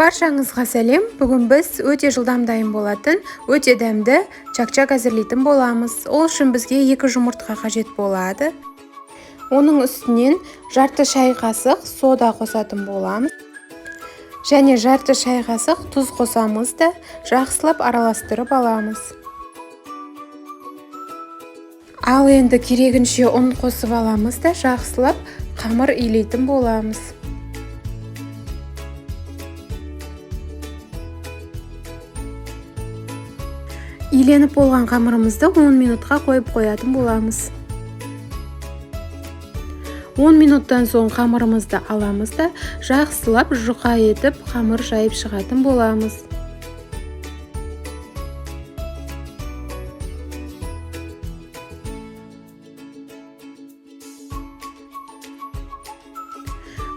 Баршаңызға сәлем. Бүгін біз өте жылдам дайын болатын, өте дәмді чак-чак әзірлейтін боламыз. Ол үшін бізге 2 жұмыртқа қажет болады. Оның үстінен жарты шай қасық сода қосатын боламыз. Және жарты шай қасық тұз қосамыз да жақсылап араластырып аламыз. Ал енді керегінше ұн қосып аламыз да жақсылап қамыр илейтін боламыз. Иленіп болған қамырымызды 10 минутқа қойып қоятын боламыз. 10 минуттан соң қамырымызды аламыз да жақсылап жұқа етіп қамыр жайып шығатын боламыз.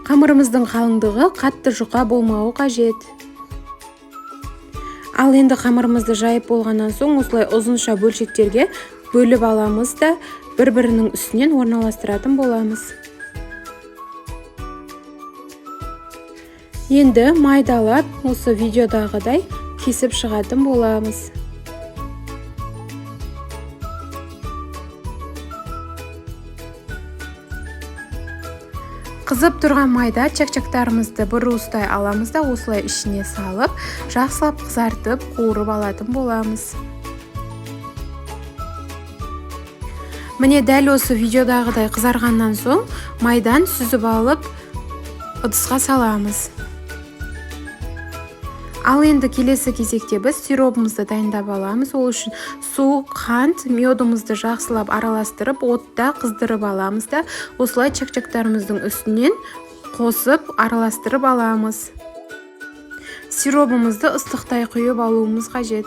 Қамырымыздың қалыңдығы қатты жұқа болмауы қажет. Ал енді қамырымызды жайып болғаннан соң осылай ұзынша бөлшектерге бөліп аламыз да бір-бірінің үстінен орналастыратын боламыз. Енді майдалап осы видеодағыдай кесіп шығатын боламыз. Қызып тұрған майда чак-чактарымызды бір уыстай аламыз да осылай ішіне салып, жақсылап қызартып, қуырып алатын боламыз. Міне дәл осы видеодағыдай қызарғаннан соң майдан сүзіп алып ыдысқа саламыз. Ал енді келесі кезекте біз сиробымызды дайындап аламыз. Ол үшін су, қант, медімізді жақсылап араластырып, отта қыздырып аламыз да осылай чак-чактарымыздың үстінен қосып араластырып аламыз. Сиробымызды ыстықтай құйып алуымыз қажет.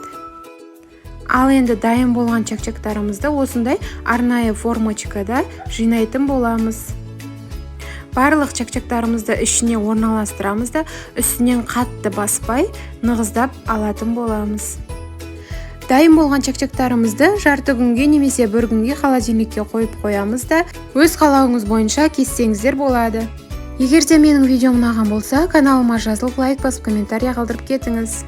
Ал енді дайын болған чак-чактарымызды осындай арнайы формочкада жинайтын боламыз. Барлық чак-чактарымызды ішіне орналастырамыз да үстінен қатты баспай нығыздап алатын боламыз. Дайын болған чак-чактарымызды жарты күнге немесе бір күнге холодильникке қойып қоямыз да өз қалауыңыз бойынша кессеңіздер болады. Егер де менің видеом ұнаған болса, каналыма жазылып, лайк басып, комментарий қалдырып кетіңіз.